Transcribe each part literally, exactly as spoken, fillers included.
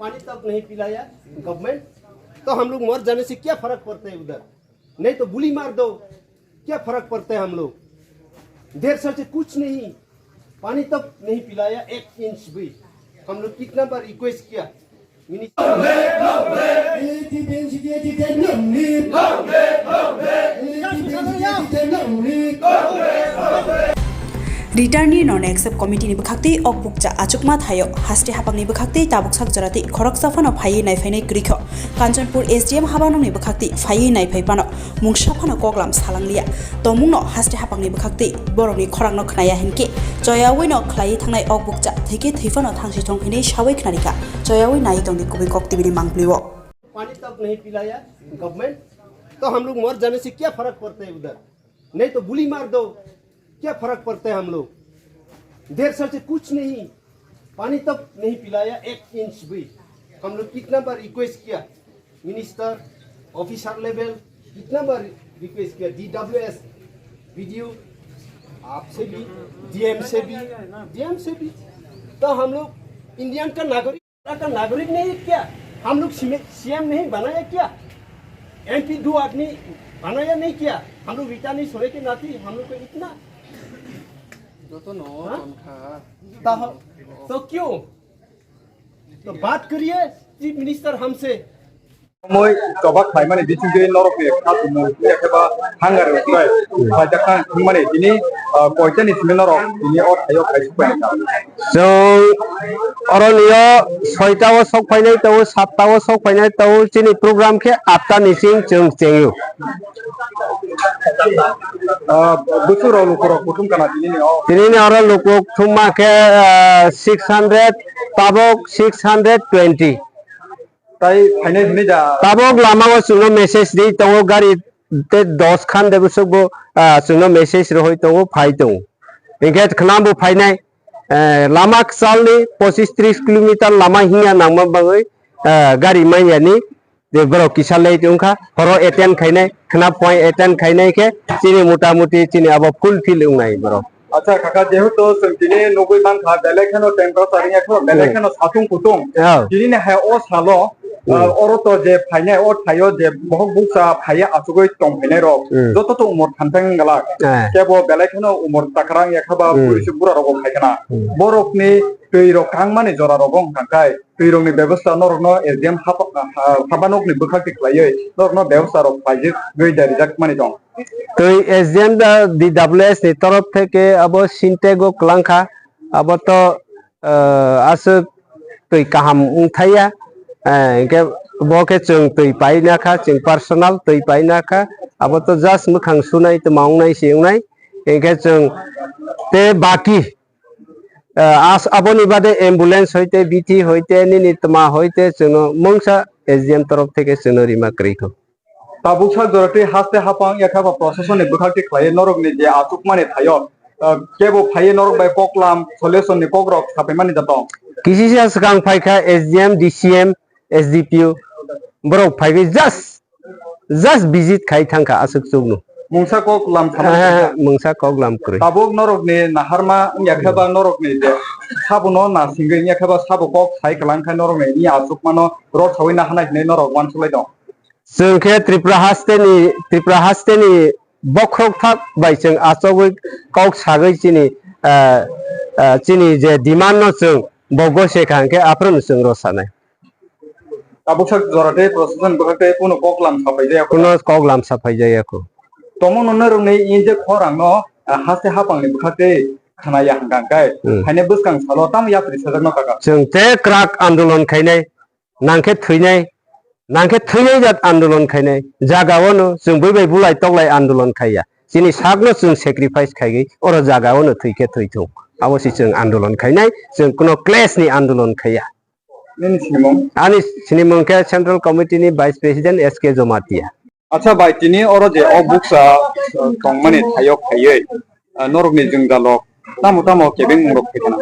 पानी तक नहीं पिलाया गवर्नमेंट, तो हम लोग मर जाने से क्या फर्क पड़ता है उधर? नहीं तो गोली मार दो, क्या फर्क पड़ता है हम लोग? डेढ़ साल से कुछ नहीं, पानी तक नहीं पिलाया एक इंच भी। हम लोग कितना बार रिक्वेस्ट किया minister. Return ni non accept committee ni bwkhaktwi ok bukcha achukma thaio haste hapangni bwkhaktwi tabuk sak jora tei khoroksa phano phaiwi naiphainai kwrwikho. Kanchanpur S D M habanokni bwkhaktwi phaiwi naiphai phano mungsa phano koklam salangliya. Tongmungno haste hapangni bwkhaktwi borokni khorangno khnaya hinkhe choyawino khlaiwi thangnai ok bukcha thwikhe thwi phano thangsi thong hinwi sawi khnarikha. Choyawi nai tongdi kubui kok T V ni mangpli o. पानी तक नहीं पिलाया गवर्नमेंट, तो हम लोग मर जाने से क्या फर्क पड़ता है उधर? नहीं तो गोली मार दो, क्या फर्क पड़ता है हम लोग? डेढ़ साल से कुछ नहीं, पानी तक नहीं पिलाया एक इंच भी। हम लोग कितना बार रिक्वेस्ट किया, मिनिस्टर, ऑफिसर लेवल, कितना बार रिक्वेस्ट किया, D W S, B D O, आपसे भी, D M से भी, D M से भी। तो हम लोग इंडियन का नागरिक का नागरिक नहीं है क्या? हम लोग सीएम नहीं बनाया क्या? एमपी दो आदमी बनाया नहीं क्या? हम लोग रिटर्न नहीं सोने के नाते हम लोग को इतना। हाँ? तो, तो क्यों? तो बात करिए चीफ मिनिस्टर हमसे। Moi chobak khlaimani bisingtwi norokni kha tumung twi eba hangar rwkhlai phaijak kha wngmani tini, ah, koitani simi norok tini o thaio khaisuk pai kha. Chwng oroni o soita o sok phainai tongo, satta o sok phainai tongo, chini program khe atta ni sing chwng chengyo. Ah, bwswk rok lukurok kuthum kana tini ni o? Tini ni oro lukurok thumma khe, ah, six hundred, tabok six hundred twenty. Tai phainai hinwi da. Tabok lama o chwngno message ri tongo, gari te dos khan de bwswk bo, ah, chwngno message rohoi tongo, phai tongo. Hinkhe khwnam bo phainai, eh, lama kwchalni pochish tris kilometer lama hinya nangma bagwi, eh, gari manya ni je borok kisa late wngkha, horo attend khainai, khwnam point attend khainai khe chini mota moti chini abo fulfill wngnai borok. Acha kaka, jehetu chwng tini nugwi mankha, belai kheno temperature wngya kheno, belai Hmm. kheno satung kutung. Oh. Tini ni hai o salo, Hmm. ah, oro to je phainai, o thaio je bohok bukcha phaiya achugwi tong phainai rok, Hmm. joto to umor thamthang wngla. Eh. Kebo belai kheno umor takrang ya khaba Hmm. puisi bura rok bo khai khana. Hmm. Borok ni twi rok kangmani jora rogo wngkha kai. Twi rokni bebosta norokno S D M haba, ha-, habanokni bwkhak twi khlaiwi norokno bebosta rok paijak gwi da rijak mani tong. Twi S D M da D W S ni torof theke abo Sintex o kwlangkha, abo to, eh, aswk twi kaham wngthaiya, eh, hinkhe bo khe chwng twi paina kha, chwng personal twi paina kha, abo to just mwkhang sunai tma wngnai se wngnai, hinkhe chwng tei baki Ah, as-, aboni bade ambulance hoite, bithi hoite, nini tma hoite, chwngno mungsa S D M torof theke chwngno rima kwrwi kho. Tabuk sak jora twi haste hapang yakha ba proshasonni bwkhak twi khlaiwi norokni je achukmani thaio, ah, kebo phaiwi norok bai koklam solution ni kokrok sapaimani da tong. Kisisa swkang phaikha S D M, D C M, S D P O, borok phaiwi just Just visit khai thangkha aswk chukno. Mungsa kok lam sama. Aha, mungsa kok lam kwrwi. Tabuk norokni naharma wngya khe ba norokni je sabono nasingwi wngya khe ba sabo kok sai kwlang khe norokni ni achukmano rot sawi nahanai hinwi norok uansuk lai tong. Chwng khe Tripura hasteni, Tripura hasteni bokhorok thak bai chwng achogwi kok sagwi chini, ah, ah, chini je demand no chwng bo gose kha hwnkhe aphuru no chwng rw sanai. Tabuk sak jora tei prosesan bwkhak tei kuno kok lam sapai jaya kho. Kuno kok lam sapai jaya kho. Tongmo nongnai rokni injek khorang no, ah, haste hapang ni bwkhak tei khana ya hwnkha kai. Hmm. Haino bwskang salo tamo yapri sajak no kaka. Chwng tei kwrak andolon khainai, nangkhe thwinai, nangkhe thwinai jat andolon khainai. Jaga o no chwng bui bai bulai toklai andolon khaiya. Chini sak no chwng sacrifice khaigwi oro jaga o no thwikhe thwithung. Abo si chwng andolon khainai, chwng kuno clash ni andolon khaiya. Nini sinimung? Ani sinimung khe Central Committee ni Vice President S K Jomatia. Acha bai, tini oro je o bukcha, uh, tongmani thayok khaiwi, uh, norokni jwngjalok tamo tamo kebengmung rok khaikha na?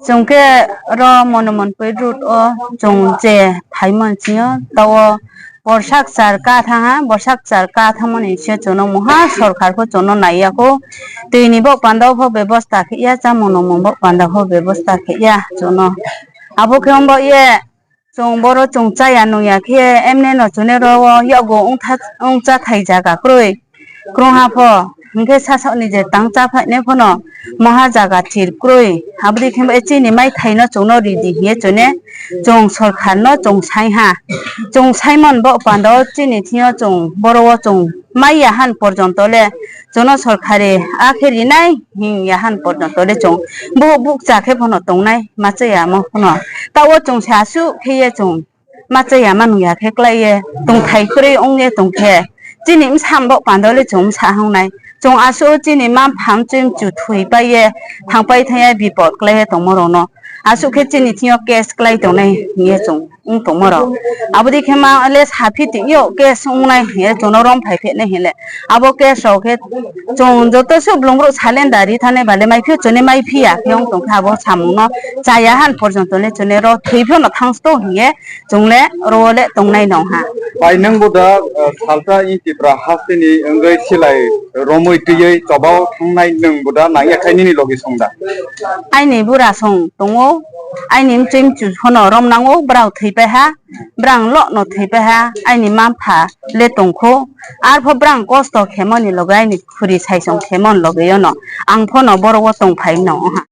Chwng khe oro Monomonpui road o chwng je phaimani sio, tao Borsak char ka thang ha, borsak char ka thangmani se chwngno moha sorkar pho chwngno naiya kho. Twi ni bo panda pho bebosta khe ya, chamung nungmung bo panda pho bebosta khe ya chwngno. Abo khe wngbo ye chwng boro chwng chaya nungya khe emne no chwne ro o yago wngtha-, wngcha thai jaga kwrwi. Kwrwngha pho, hwnkhe sasakni je tang cha phainai phano moha jaga thir kwrwi. Aboni khe chini mai thaino chwngno ridi hiye chwne chwng sorkarno chwng saiha. Chwng saimon bo pando chini thio chwng boro o chwng maiya han porjonto le chwngno sorkari a khe rinai hingya han porjonto le chwng buhuk bukcha khe phano tongnai machaya mo phano. Tao chwng se aswk khe ye chwng machaya manungya khe klai ye tongthai kwrwi wng ye tong khe chini bwsa bo pando le chwng bwsa hangnai. Chwng aswk chini mapha mchwi mchu thui pai ye thang pai thang ye bipot klai ye tongmo rokno aswk khe chini thio case klai tongnai hingye chwng wng tongmo rok. Aboni khe ma le saphi tongyo case wngnai hingye chwngno rom phai phinai hinle. Abo case rok khe chwng joto se bolong rok salenda ri thani bale mai phio chwne mai phiya khe wng tong khe abo samung no chaya han porjonto le chwne ro thwi phano thangsto hingye chwng le ro le tongnai nong ha. Pai nwng bo da, uh, salsa i Tipra hasteni wngwi silai romwi twiwi chobao thangnai nwng bo da nangya khai nini logi song da? Aini bura song tongo, aini mchwi mchu hono rom nango, brao thwi pai ha, brang lo no thwi pai ha, aini mampha le tongkho, arpho brang kosto khemoni loge aini khuri saisong khemon loge yono, ang phono boro o tong phai no ha.